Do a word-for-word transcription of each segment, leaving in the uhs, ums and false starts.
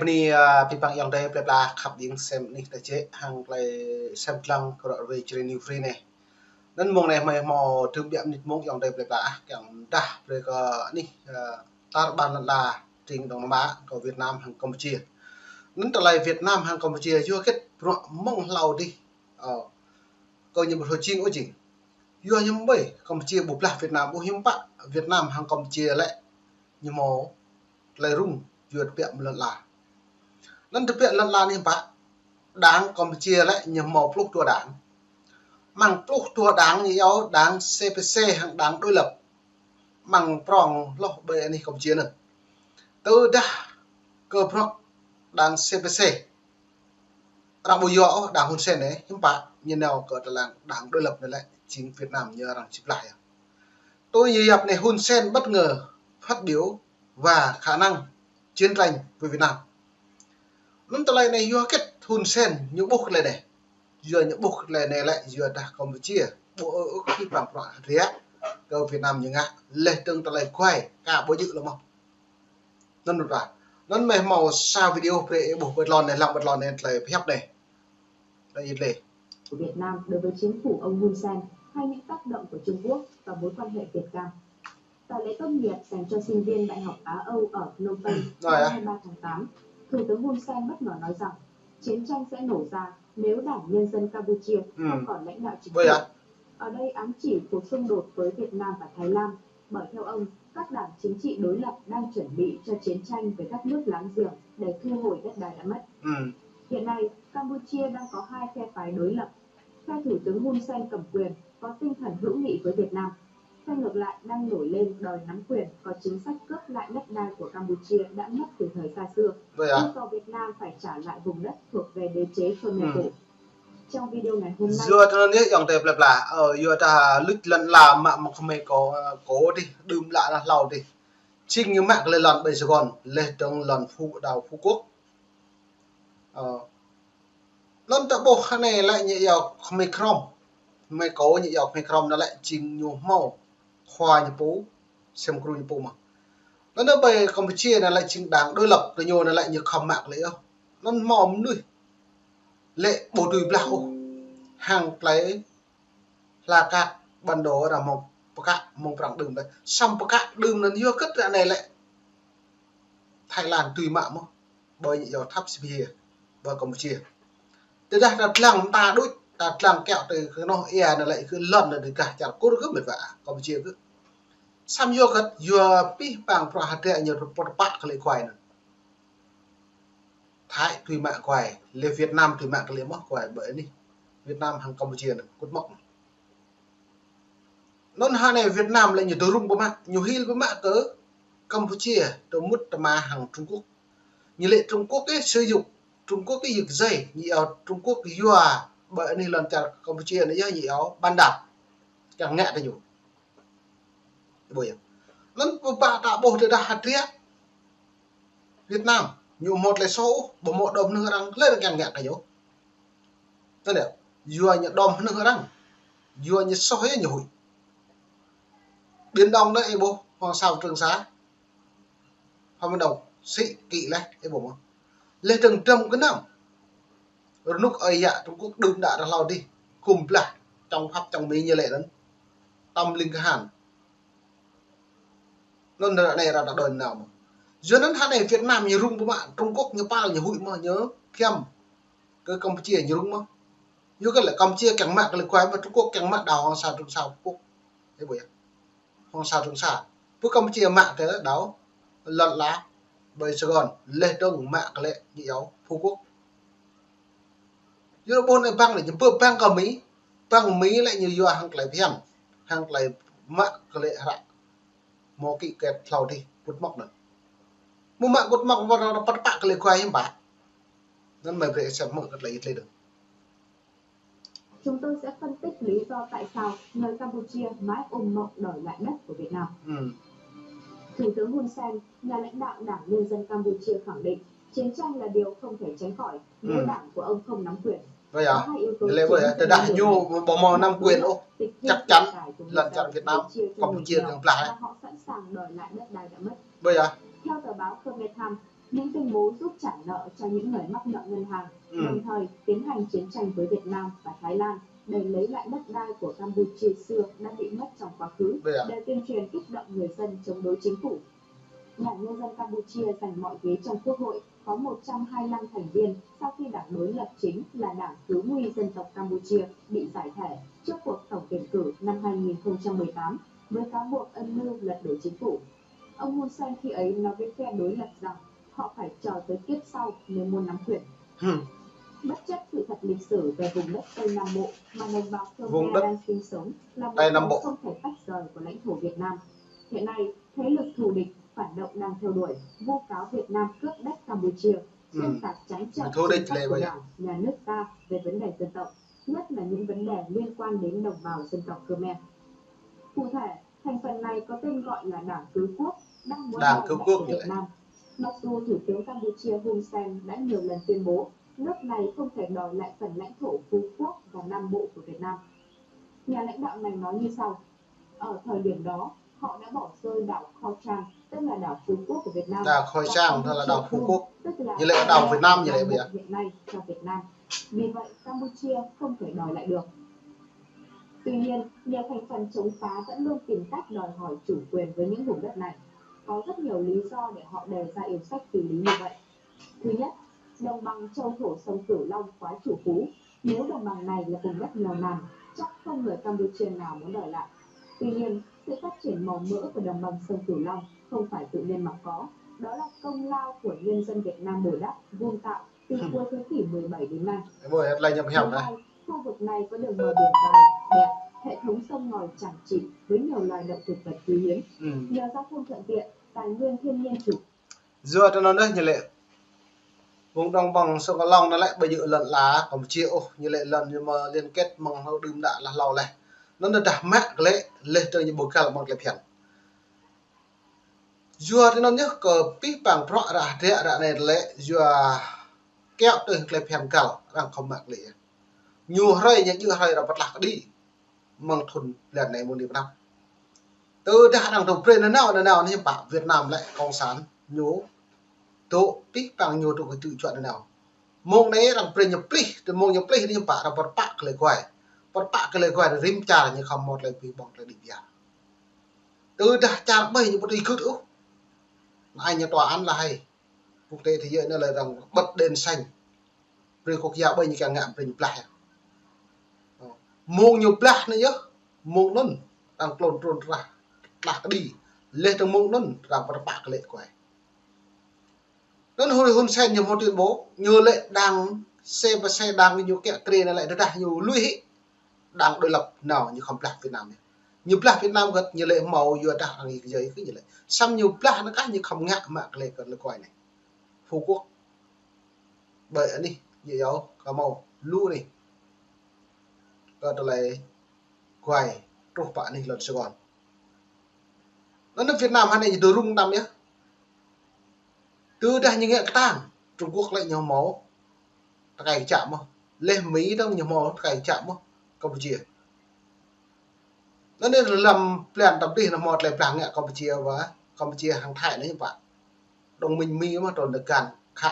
Bơni, a, abih bang ayŏng adơi plơi pla khăp ding sem anih tơčĕ hăng tơlơi sem lăng kơ ră ruai Jrai New Free anai. Anŭn mông anai hmâo, hmâo tơbiă mơnit mông ayŏng adơi plơi pla ah, kiăng dah brơi kơ anih, a, tar ƀar lŏn ala tring Đông Nam Á kơ Việt Nam hăng Campuchia. Anŭn tơlơi Việt Nam hăng Campuchia yua hơget bruă mơ̆ng hlâo adih. Ơ, kơ ñu ƀu thâo jing ôh jing. Yua hiư̆m ƀơi Campuchia ƀu blah Việt Nam, ƀu hiư̆m pă Việt Nam hăng Campuchia lĕ ñu hmâo tơlơi rŭng yua tơbiă mơ̆ng lŏn ala. Anŭn tơbiă lŏn ala anai hiư̆m pă, đảng Campuchia lĕ ñu hmâo pluh dua đảng. Mơ̆ng pluh dua đảng ñu iâu đảng C P C hăng đảng đối lập. Mơ̆ng prŏng hloh ƀơi anih Campuchia anŭn. Tơdah kơ bruă đảng C P C arăng ƀu yua ôh đảng Hun Sen anai, hiư̆m pă ñu nao kơ tơlang đảng đối lập anai lĕ jing Việt Nam ñu arăng či blah yơh. Tui ñu yap anai Hun Sen bất ngờ phát biểu và khả năng chiến tranh với Việt Nam. Anŭn tơlơi anai yua hơget Hun Sen ñu ƀuh tơlơi anai. Yua ñu ƀuh tơlơi anai lĕ yua dah Campuchia ƀu ư ôh kơ abih bang bruă hơdră kơ Việt Nam ñu ngă, laih dơ̆ng tơlơi guai ka ƀu djơ̆ lơi mơ̆n. Anŭn ƀu ta. Anŭn mơ̆ hmâo sa video brơi ih ƀuh ƀơi tơlơi anai, lăng ƀơi tơlơi anai tơlơi pơhiăp anai. Anai ih lĕ. Của Việt Nam đối với chính phủ ông Hun Sen hay những tác động của Trung Quốc vào mối quan hệ Việt Cam. Tại lễ tốt nghiệp dành cho sinh viên Đại học Á Âu ở Phnom Penh, rồi, ngày hai mươi ba tháng tám, Thủ tướng Hun Sen bất ngờ nói rằng chiến tranh sẽ nổ ra nếu Đảng Nhân dân Campuchia, ừ, không còn lãnh đạo chính phủ. Ở đây ám chỉ cuộc xung đột với Việt Nam và Thái Lan, bởi theo ông, các đảng chính trị đối lập đang chuẩn bị cho chiến tranh với các nước láng giềng để thu hồi đất đai đã mất. Ừ. Hiện nay, Campuchia đang có hai phe phái đối lập. Phe Thủ tướng Hun Sen cầm quyền có tinh thần hữu nghị với Việt Nam. Phe ngược lại đang nổi lên đòi nắm quyền, có chính sách cướp lại đất đai của Campuchia đã mất từ thời xa xưa. Vậy à? Yêu cầu Việt Nam phải trả lại vùng đất thuộc về đế chế Khmer Cũ. Trong video ngày hôm nay, yua tơlơi anai ayŏng adơi plơi pla, ơ, yua dah luč lŏn ala mă mơ̆ng khmei kâo, ơ, kâo adih, đưm đă hlâo adih. Jing ñu mă kơ lŏn ƀơi Sài Gòn, laih dơ̆ng lŏn Phú, đảo Phú Quốc. Ơ. Anŭn ta ƀuh anai lĕ ñu iâu khmei krŏm. Khmei kâo ñu iâu khmei krŏm anŭn lĕ jing ñu hmâo khua ñu pô, sem gru ñu pô mơ̆n. Anŭn ƀơi Campuchia anŭn lĕ jing đảng đối lập kơ ñu anŭn lĕ ñu khŏm mă kơ lĕ yơh. Anŭn hmâo mơnuih lĕ ƀu dưi blah ôh hăng tơlơi hla kak bản đồ arăng hmâo pơkă mơ̆ng prŏng đưm đă. Samơ̆ pơkă đưm anŭn yua hơget ră anai lĕ Thái Lan dưi mă mơ̆n. Ƀơi ñu iâu Thap Sipia, ƀơi Campuchia. Tơdah ta lăng mơta đôč, ta lăng kiaŏ tơ kơnoh ia anŭn lĕ kơ lŏn anŭn tơdah čar Kur kơ mĕt wa Campuchia kơ. Samơ̆ yua hơget, yua abih bang bruă hơdră ñu pơtơpă kơ lĕ guai anŭn. Thái dưi mă guai, laih Việt Nam dưi mă kơ lĕ mơ̆n guai ƀơi anih Việt Nam hăng Campuchia anŭn, kŭt mơ̆k. Anŭn hơnai Việt Nam lĕ ñu tơ rŭng pơmă, ñu hil pơmă kơ Campuchia tơ mŭt tơma hăng Trung Quốc. Ñu lĕ Trung Quốc ih sử dụng, Trung Quốc ih yơk dơi, ñu iâu Trung Quốc yua ƀơi anih lŏn čar Campuchia anai yơh ñu iâu bán đảo. Kiăng ngă tơ ñu. Ƀu yơh. Anŭn pơpă ta ƀuh tơdah hơdră Việt Nam, ñu hmâo tơlơi soh ôh, ƀu hmâo đom hơnơ̆ng arăng, lĕ arăng kiăng ngă kơ ñu. Tơdah, yua ñu đom hơnơ̆ng arăng, yua ñu soh yơh ñu huĭ. Biển Đông anai ih ƀuh, Hoàng Sa Trường Sa, Hmâo mơ̆n đŏng, sĭ kĭ laih, ih ƀuh mơ̆n. Laih dơ̆ng dram gơnam. Rơnŭk ơi yă Trung Quốc đưm đă ră hlâo adih, gum blah, čŏng Pháp čŏng Mi ñu lĕ anŭn. Tâm linh kơ han. Anŭn ră anai ră ta đôč nao mơ̆n. Yua anŭn hơnai Việt Nam ñu rŭng pơmă, Trung Quốc ñu pal ñu huĭ mơ̆n, ñu kiăm. Kơ Campuchia ñu rŭng mơ̆n. Yua kơ lĕ Campuchia kiăng mă kơ lĕ guai mơ̆n, Trung Quốc kiăng mă đảo Hoàng Sa Trường Sa Phú Quốc. Ih ƀuh yơh. Hoàng Sa Trường Sa. Pơ Campuchia mă kơ đảo lŏn ala ƀơi Sài Gòn, laih dơ̆ng mă kơ lĕ ñu iâu Phú Quốc. Yua ƀuh anai bang lĕ, ñu pơ bang kơ Mi, bang Mi lĕ ñu yua hăng tơlơi phiăn, hăng tơlơi mă kơ lĕ hră. Hmâo ký kết hlâo adih, kŭt mơ̆k anŭn. Mơ̆ mă kŭt mơ̆k, mơ̆ arăng pơtơpă kơ lĕ guai hiư̆m pă. Anŭn mơi brơi sem hmư̆ kơ tơlơi ih tơlơi dơ̆ng. Chúng tôi sẽ phân tích lý do tại sao người Campuchia mãi ôm mộng đòi lại đất của Việt Nam. Ừ. Thủ tướng Hun Sen, nhà lãnh đạo Đảng Nhân dân Campuchia khẳng định chiến tranh là điều không thể tránh khỏi nếu, ừ, đảng của ông không nắm quyền. Ơ yă, có hai yếu tố chính sẽ ảnh hưởng đến tơdah ñu ƀu hmâo nắm quyền ôh, chắc chắn lŏn čar Việt Nam, Campuchia kiăng blah. Và họ sẵn sàng đòi lại đất đai đã mất. Ơ yă. Theo tờ báo Khmer Times, Những tuyên bố giúp trả nợ cho những người mắc nợ ngân hàng, ừ, đồng thời tiến hành chiến tranh với Việt Nam và Thái Lan để lấy lại đất đai của Campuchia xưa đã bị mất trong quá khứ, để tuyên truyền kích động người dân chống đối chính phủ. Đảng Nhân dân Campuchia giành mọi ghế trong Quốc hội, có một trăm hai mươi lăm thành viên sau khi đảng đối lập chính là Đảng Cứu nguy Dân tộc Campuchia bị giải thể trước cuộc tổng tuyển cử năm hai nghìn không trăm mười tám với cáo buộc âm mưu lật đổ chính phủ. Ông Hun Sen khi ấy nói với phe đối lập rằng họ phải chờ tới kiếp sau nếu muốn nắm quyền. Hmm. Bất chấp sự thật lịch sử về vùng đất Tây Nam Bộ mà đồng bào Khmer đang sinh sống là một phần không thể tách rời của lãnh thổ Việt Nam. Hiện nay, thế lực thù địch phản động đang theo đuổi, vu cáo Việt Nam cướp đất Campuchia, xuyên tạc trắng trợn chính sách của Đảng, nhà nước ta về vấn đề dân tộc, nhất là những vấn đề liên quan đến đồng bào dân tộc Khmer. Cụ thể, thành phần này có tên gọi là Đảng Cứu Quốc, đang muốn đòi đất của Việt Nam. Mặc dù Thủ tướng Campuchia Hun Sen đã nhiều lần tuyên bố nước này không thể đòi lại phần lãnh thổ Phú Quốc và Nam Bộ của Việt Nam. Nhà lãnh đạo này nói như sau: Ở thời điểm đó, họ đã bỏ rơi đảo Khoisan, tức là đảo Phú Quốc của Việt Nam, đảo Khoisan, tức là đảo Phú Quốc, tức là như lẽ đảo Việt Nam như lẽ bây giờ hiện nay cho Việt Nam. Vì vậy, Campuchia không thể đòi lại được. Tuy nhiên, nhiều thành phần chống phá vẫn luôn tìm cách đòi hỏi chủ quyền với những vùng đất này. Có rất nhiều lý do để họ đề ra yêu sách phi lý như vậy. Thứ nhất, đồng bằng châu thổ sông Cửu Long quá chủ phú. Nếu đồng bằng này là vùng đất nghèo nàn, chắc không người Campuchia nào muốn đòi lại. Tuy nhiên, sự phát triển màu mỡ của đồng bằng sông Cửu Long không phải tự nhiên mà có. Đó là công lao của nhân dân Việt Nam bồi đắp, vun tạo từ cuối thế kỷ mười bảy đến nay. Thứ hai, khu vực này có đường bờ biển dài, đẹp, hệ thống sông ngòi chằng chịt với nhiều loài động thực vật quý hiếm. Nhờ giao thông thuận tiện, tài nguyên thiên nhiên chủ Yua anŭn yơh ñu lĕ. Vùng đồng bằng sông Cửu Long anŭn lĕ ƀu djơ̆ lŏn ala Campuchia ôh, ñu lĕ lŏn ñu mơ̆ liên kết mơ̆ng hlâo đưm đă lah hlâo laih. Anŭn dah mă kơ lĕ, laih dơ̆ng ñu ƀu găl mơ̆ng tơlơi phiăn. Yua anŭn yơh kơ pih pang bruă ră hơdră ră anai lĕ, yua kiaŏ tui tơlơi phiăn găl, arăng khŏm mă kơ lĕ. Ñu hrơi ñu djơ̆ hrơi arăng pơtlah kơđi. Mơ̆ng thŭn blan anai mơ̆ng anai pơ anăp. Tơdah arăng dŏ brơi nanao, nanao anai hiư̆m pă Việt Nam lĕ cộng sản ñu dŏ pih pang ñu dŏ kơ tơjuă nanao. Mơ̆ng anai arăng brơi ñu plih, tơ mơ̆ng ñu plih anai hiư̆m pă arăng pơrơpă kơ lĕ guai. Pơrơpă kơ lĕ guai rĭm čar ñu khŏm mơ̆t lĕ pih ƀơ̆ng tơlơi đĭ biă. Tơdah čar ƀai ñu ƀu tui gưt ôh. Anai ñu tòa án là hay. Quốc tế thế giới anai lĕ arăng bật đèn xanh. Brơi kơ kiaŏ ƀai ñu kiăng ngă brơi ñu blah yơh. Mơ̆ng ñu blah anai yơh, mơ̆ng anŭn arăng klon trôn trah, tlah kơđi. Laih dơ̆ng mơ̆ng anŭn arăng pơrơpă kơ lĕ guai. Anŭn Hun, Hun Sen ñu hmâo tuyên bố, ñu lĕ đang xe pơ xe đang ñu kiaŏ krê anai lĕ tơdah ñu lui hĭ. Đang đối lập nao ñu khŏm blah Việt Nam yơh. Ñu blah Việt Nam gơ̆t ñu lĕ hmâo yua dah arăng yik jai kơ ñu lĕ. Samơ̆ ñu blah anŭn kah ñu khŏm ngă mă kơ lĕ kơ lĕ guai anai. Phú Quốc. Ƀơi anih ñu yua kơ hmâo lu anai. Kơ tơlơi guai truh pơ anih lŏn Sài Gòn. Anŭn Việt Nam hơnai ñu dŏ rŭng tăm yơh. Tơdah ñu ngă kơtang, Trung Quốc lĕ ñu hmâo tơkai kơjăp mơ̆n. Laih Mi dơ̆ng ñu hmâo tơkai kơjăp mơ̆n Campuchia. Anŭn anai lăm blan tơdih ñu hmâo tơlơi blah ngă Campuchia wă, Campuchia hăng Thái anai hiư̆m pă. Đồng minh Mi mơ̆n trŭn tơ găn khă.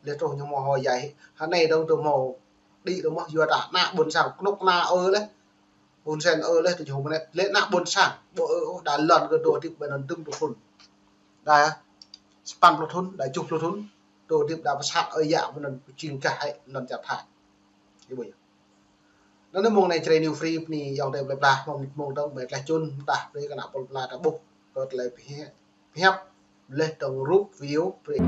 Laih truh ñu hmâo hơjai. Hơnai dơ̆ng tơ hmâo đĭ dơ̆ng mơ̆n yua dah ană ƀôn sang kơnuk kơna ơ laih. Hun Sen ơ laih tơjuh mơnĕt. Lĕ ană ƀôn sang. Ƀu ơ ôh, đa lŏn kơ dŏ hơdip ƀơi anŭn dŭm pluh thŭn. Đa sapăn pluh thŭn, đa tơjuh pluh thŭn. Dŏ hơdip đa pơsat ơi yă ƀơi anŭn pơjing gah hĕ lŏn čar Thái. Ibu ya. Anŭn mơ̆ng anai Jrai New Free bơni ayŏng adơi plơi pla, mơ̆ng mơ̆ng dơ̆ng ƀai tlaih čun, tah brơi kơ ană plơi pla ta ƀuh. Kơ tơlơi pơhiăp, pơhiăp, laih dơ̆ng rup, video, brơi.